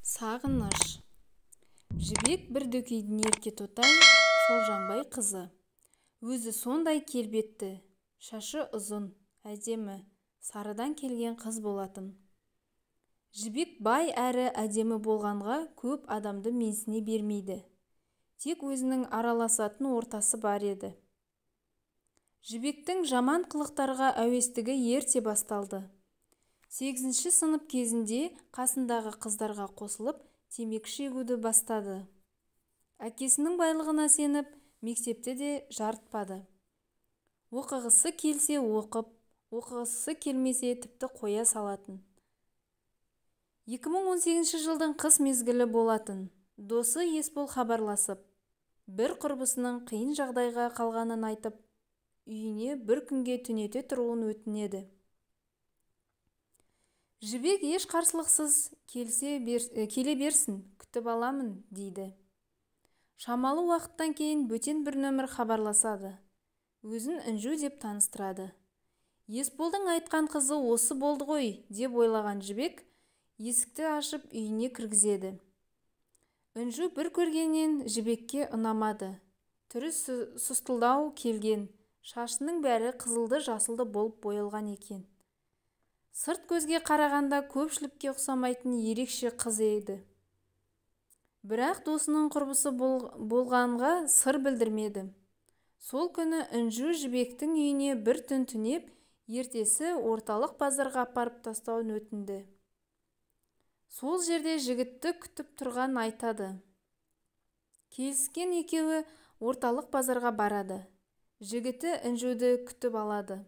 Сағыныш. Жібек бір дөкейдің ерке тотай Шолжаңбай қызы. Өзі сондай келбетті, шашы ұзын, әдемі, сарыдан келген қыз болатын. Жібек бай әрі әдемі болғанға көп адамды менсіне бермейді. Тек өзінің араласатын ортасы бар еді. Жібектің жаман қылықтарға әуестігі ерте басталды. 8-ші сынып кезінде қасындағы қыздарға қосылып, темекі шегуді бастады. Әкесінің байлығына сеніп, мектепті де жарытпады. Оқығысы келсе оқып, оқығысы келмесе тіпті қоя салатын. 2018 жылдың қыс мезгілі болатын. Досы Есбол хабарласып, бір құрбысының қиын жағдайға қалғанын айтып, үйіне бір күнге түнете тұруын өтінеді. Жібек еш қарсылықсыз келе берсін, күтіп аламын, дейді. Шамалы уақыттан кейін бөтен бір нөмір хабарласады. Өзін Інжу деп таныстырады. Есболдың айтқан қызы осы болды ғой, деп ойлаған Жібек есікті ашып үйіне кіргізеді. Інжу бір көргеннен Жібекке ұнамады. Түрі сұстылдау келген, шашының бәрі қызылды-жасылды болып боялған екен. Сырт көзге қарағанда көпшілікке ұқсамайтын ерекше қыз еді. Бірақ досының құрбысы болғанға сыр білдірмеді. Сол күні Інжу Жібектің үйіне бір түн түнеп, ертесі орталық базарға апарып тастауын өтінді. Сол жерде жігітті күтіп тұрған айтады. Келіскен екеуі орталық базарға барады. Жігіті Інжуді күтіп алады.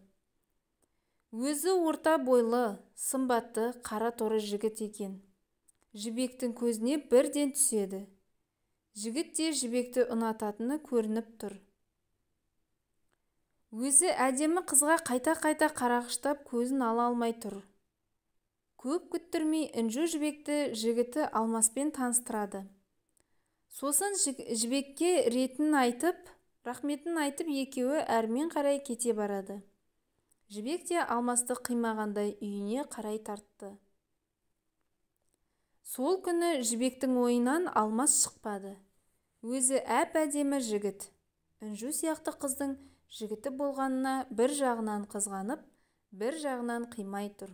Өзі орта бойлы, сымбатты, қара торы жігіт екен. Жібектің көзіне бірден түседі. Жігіт те Жібекті ұнататыны көрініп тұр. Өзі әдемі қызға қайта-қайта қарағыштап көзін ала алмай тұр. Көп күттірмей Інжу Жібекті жігіті Алмаспен таныстырады. Сосын Жібекке ретін айтып, рахметін айтып екеуі әрмен қарай кете барады. Жібек те Алмасты қимағандай үйіне қарай тартты. Сол күні Жібектің ойынан Алмас шықпады. Өзі әп-әдемі жігіт. Інжу сияқты қыздың жігіті болғанына бір жағынан қызғанып, бір жағынан қимай тұр.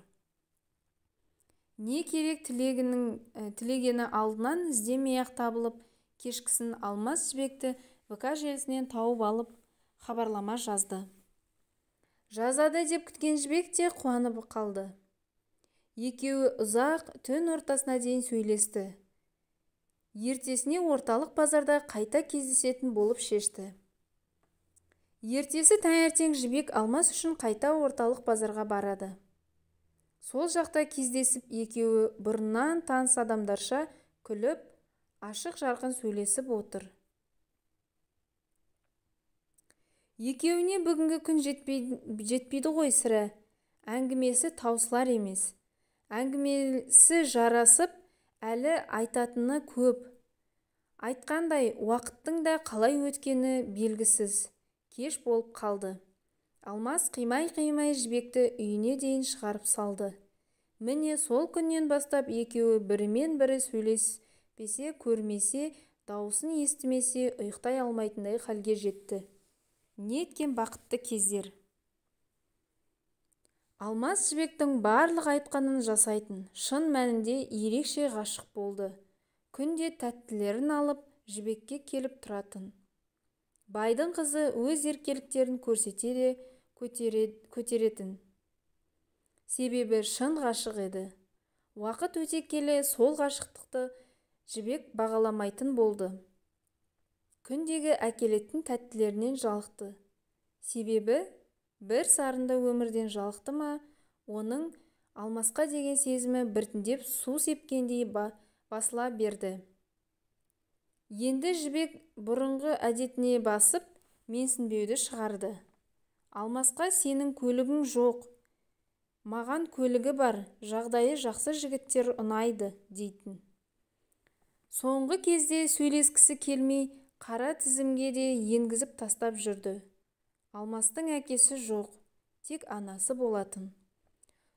Не керек тілегені алдынан іздемей-ақ табылып, кешкісін Алмас Жібекті ВК желісінен тауып алып, хабарлама жазды. Жазады деп күткен Жібек те қуанып қалды. Екеуі ұзақ түн ортасына дейін сөйлесті. Ертесіне орталық базарда қайта кездесетін болып шешті. Ертесі таңертең Жібек Алмас үшін қайта орталық базарға барады. Сол жақта кездесіп екеуі бұрыннан таныс адамдарша күліп, ашық-жарқын сөйлесіп отыр. Екеуіне бүгінгі күн жетпейді ғой сірә. Әңгімесі таусылар емес. Әңгімесі жарасып, әлі айтатыны көп. Айтқандай, уақыттың да қалай өткені белгісіз. Кеш болып қалды. Алмас қимай-қимай Жібекті үйіне дейін шығарып салды. Міне сол күннен бастап екеуі бірімен бірі сөйлеспесе, көрмесе, дауысын естімесе, ұйықтай алмайтындай халге жетті. Неткен бақытты кездер. Алмас Жібектің барлық айтқанын жасайтын, шын мәнінде ерекше ғашық болды. Күнде тәттілерін алып, Жібекке келіп тұратын. Байдың қызы өз еркеліктерін көрсете де көтеретін. Себебі шын ғашық еді. Уақыт өте келе сол ғашықтықты Жібек бағаламайтын болды. Күндегі әкелетін тәттілерінен жалықты. Себебі бір сарынды өмірден жалықты ма, оның Алмасқа деген сезімі біртіндеп су сепкендей басыла берді. Енді Жібек бұрынғы әдетіне басып, менсінбеуді шығарды. Алмасқа сенің көлігің жоқ, маған көлігі бар, жағдайы жақсы жігіттер ұнайды, дейтін. Соңғы кезде сөйлескісі келмей, қара тізімге де енгізіп тастап жүрді. Алмастың әкесі жоқ, тек анасы болатын.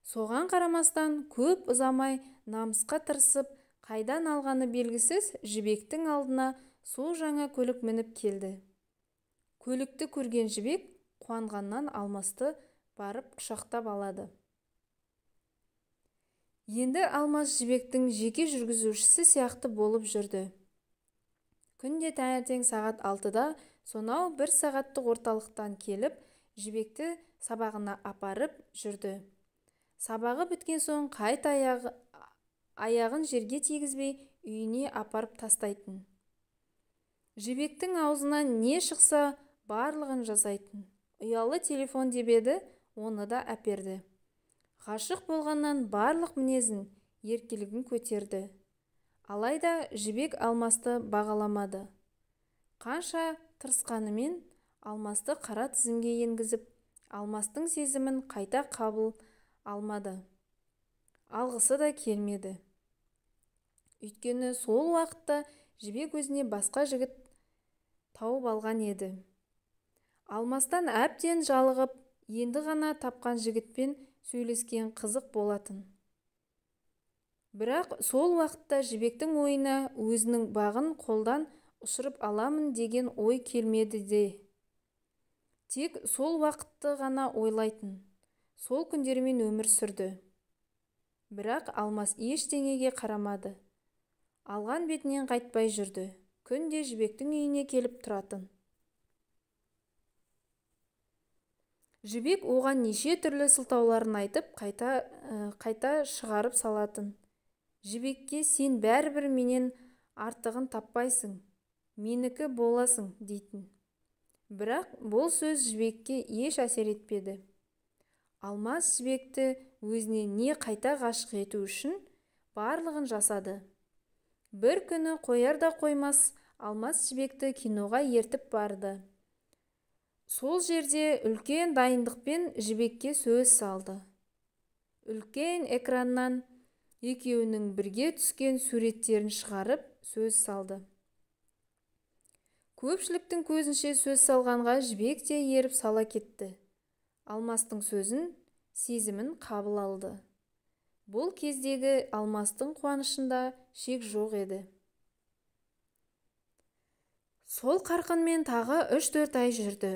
Соған қарамастан көп ұзамай намысқа тырысып, Қайдан алғаны белгісіз Жібектің алдына су жаңа көлік мініп келді. Көлікті көрген Жібек қуанғаннан Алмасты барып құшақтап алады. Енді Алмас Жібектің жеке жүргізушісі сияқты болып жүрді. Күнде таңертең сағат 6-да сонау бір сағаттық орталықтан келіп, Жібекті сабағына апарып жүрді. Сабағы біткен соң қайта аяғын жерге тигізбей үйіне апарып тастайтын. Жібектің аузынан не шықса барлығын жасайтын. Ұялы телефон деп еді, оны да әперді. Ғашық болғаннан барлық мінезін, еркелігін көтерді. Алайда Жібек Алмасты бағаламады. Қанша тырысқанымен Алмасты қара тізімге енгізіп, Алмастың сезімін қайта қабыл алмады. Алғысы да келмеді. Өйткені сол уақытта Жібек өзіне басқа жігіт тауып алған еді. Алмастан әбден жалығып, енді ғана тапқан жігітпен сөйлескен қызық болатын. Бірақ сол уақытта Жібектің ойына өзінің бағын қолдан ұшырып аламын деген ой келмеді де. Тек сол уақытты ғана ойлайтын. Сол күндермен өмір сүрді. Бірақ Алмас ештеңеге қарамады. Алған бетінен қайтпай жүрді. Күнде Жібектің үйіне келіп тұратын. Жібек оған неше түрлі сылтауларын айтып, қайта шығарып салатын. Жібекке сен бәрібір менен артығын таппайсың, менікі боласың дейтін. Бірақ бұл сөз Жібекке еш әсер етпеді. Алмас Жібекті өзіне не қайта ғашық ету үшін барлығын жасады. Бір күні қояр да қоймас Алмас Жібекті киноға ертіп барды. Сол жерде үлкен дайындықпен Жібекке сөз салды. Үлкен экраннан екеуінің бірге түскен суреттерін шығарып сөз салды. Көпшіліктің көзінше сөз салғанға Жібек те еріп сала кетті. Алмастың сөзін, сезімін қабыл алды. Бұл кездегі Алмастың қуанышында шек жоқ еді. Сол қарқынмен тағы 3-4 ай жүрді.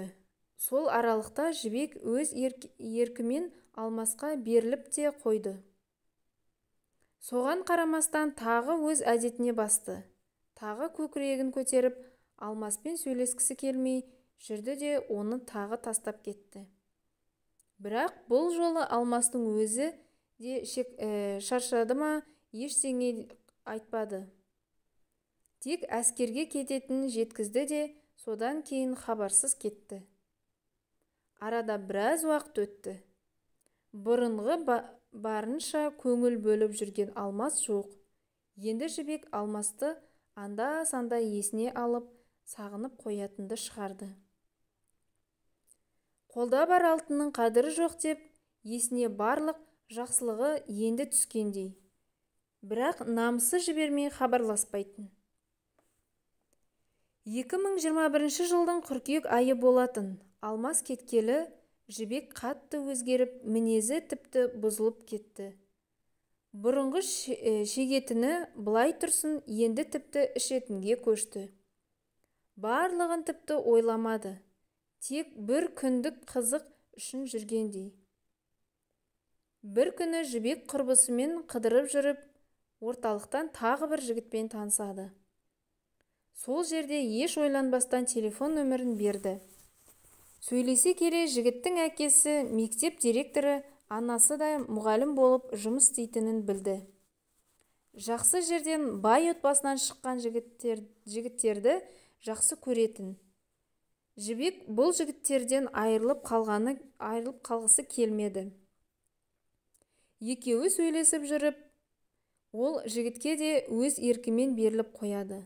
Сол аралықта Жібек өз еркімен Алмасқа беріліп те қойды. Соған қарамастан тағы өз әдетіне басты. Тағы көкірегін көтеріп, Алмаспен сөйлескісі келмей жүрді де оны тағы тастап кетті. Бірақ бұл жолы Алмастың өзі де шаршады ма, ештеңе айтпады. Тек әскерге кететінін жеткізді де, содан кейін хабарсыз кетті. Арада біраз уақыт өтті. Бұрынғы барынша көңіл бөліп жүрген Алмас жоқ. Енді Жібек Алмасты анда-санда есіне алып, сағынып қоятынды шығарды. Қолда бар алтынның қадірі жоқ деп, есіне барлық жақсылығы енді түскендей. Бірақ намысы жібермей хабарласпайтын. 2021 жылдың қыркүйек айы болатын. Алмас кеткелі Жібек қатты өзгеріп, мінезі тіпті бұзылып кетті. Бұрынғы шегетіні былай тұрсын, енді тіпті ішетінге көшті. Барлығын тіпті ойламады. Тек бір күндік қызық үшін жүргендей. Бір күні Жібек құрбысымен қыдырып жүріп, орталықтан тағы бір жігітпен танысады. Сол жерде еш ойланбастан телефон нөмірін берді. Сөйлесе келе жігіттің әкесі мектеп директоры, анасы да мұғалім болып жұмыс істейтінін білді. Жақсы жерден бай отбасынан шыққан жігіттерді жақсы көретін. Жібек бұл жігіттерден айырылып қалғысы келмеді. Екеуі сөйлесіп жүріп, ол жігітке де өз еркімен беріліп қояды.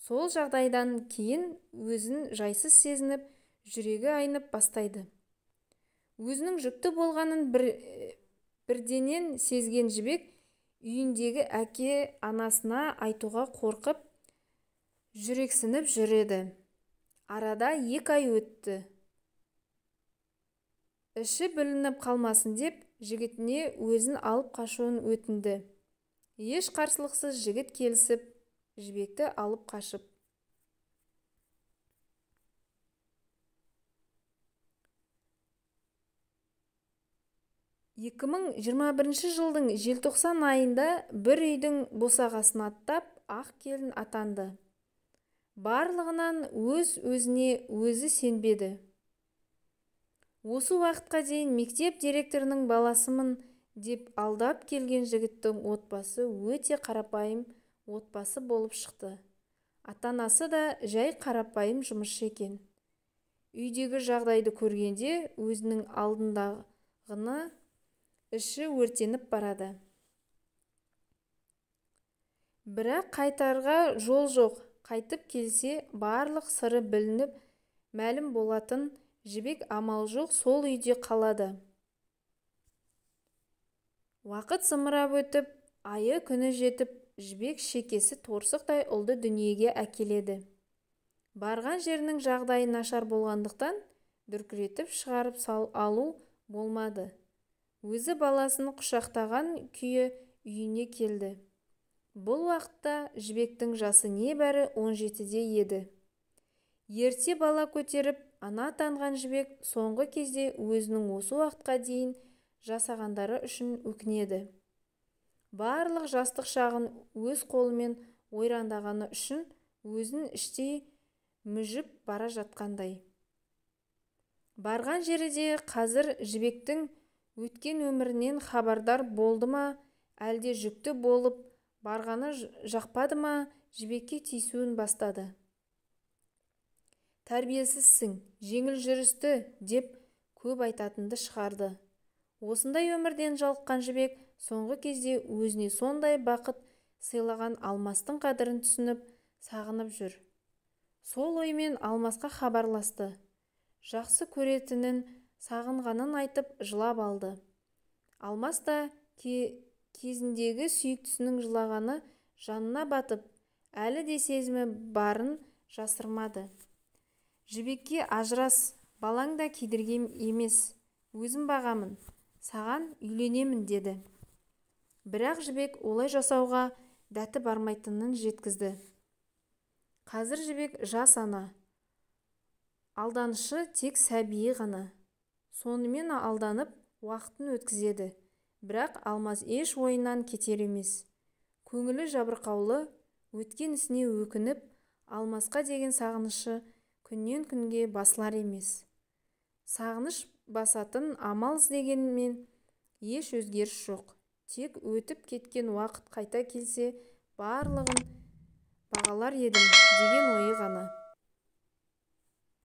Сол жағдайдан кейін өзін жайсыз сезініп, жүрегі айнып бастайды. Өзінің жүкті болғанын бірденен сезген Жібек үйіндегі әке анасына айтуға қорқып, жүрексініп жүреді. Арада 2 ай өтті. Іші білініп қалмасын деп, жігітіне өзін алып қашуын өтінді. Еш қарсылықсыз жігіт келісіп, Жібекті алып қашып. 2021 жылдың желтоқсан айында бір үйдің босағасын аттап, ақ келін атанды. Барлығынан өз-өзіне өзі сенбеді. Осы уақытқа дейін мектеп директорының баласымын деп алдап келген жігіттің отбасы өте қарапайым отбасы болып шықты. Ата-анасы да жай қарапайым жұмысшы екен. Үйдегі жағдайды көргенде өзінің алдындағыны іші өртеніп барады. Бірақ қайтарға жол жоқ. Қайтып келсе, барлық сыры білініп, мәлім болатын Жібек амал жоқ сол үйде қалады. Уақыт зымырап өтіп, айы күні жетіп, Жібек шекесі торсықтай ұлды дүниеге әкеледі. Барған жерінің жағдайы нашар болғандықтан, дүркіретіп шығарып алу болмады. Өзі баласын құшақтаған күйі үйіне келді. Бұл уақытта Жібектің жасы небәрі 17-де еді. Ерте бала көтеріп, ана атанған Жібек соңғы кезде өзінің осы уақытқа дейін жасағандары үшін өкінеді. Барлық жастық шағын өз қолымен ойрандағаны үшін өзін іштей мүжіп бара жатқандай. Барған жері де қазір Жібектің өткен өмірінен хабардар болды ма, әлде жүкті болып барғаны жақпады ма, Жібекке тиісуін бастады. Тәрбиесізсің, жеңіл жүрісті деп көп айтатынды шығарды. Осындай өмірден жалыққан Жібек соңғы кезде өзіне сондай бақыт сыйлаған Алмастың қадірін түсініп, сағынып жүр. Сол оймен Алмасқа хабарласты. Жақсы көретінін, сағынғанын айтып, жылап алды. Алмас та кезіндегі сүйіктісінің жылағаны жанына батып, әлі де сезімі барын жасырмады. Жібекке ажырас, балаң да кедергі емес, өзім бағамын, саған үйленемін деді. Бірақ Жібек олай жасауға дәті бармайтынын жеткізді. Қазір Жібек жас ана, алданышы тек сәбиі ғана. Сонымен алданып уақытын өткізеді. Бірақ Алмас еш ойынан кетер емес. Көңілі жабырқаулы, өткен ісіне өкініп, Алмасқа деген сағынышы күннен күнге басылар емес. Сағыныш басатын амал іздегенмен еш өзгеріс жоқ. Тек өтіп кеткен уақыт қайта келсе, барлығын бағалар едім деген ойы ғана.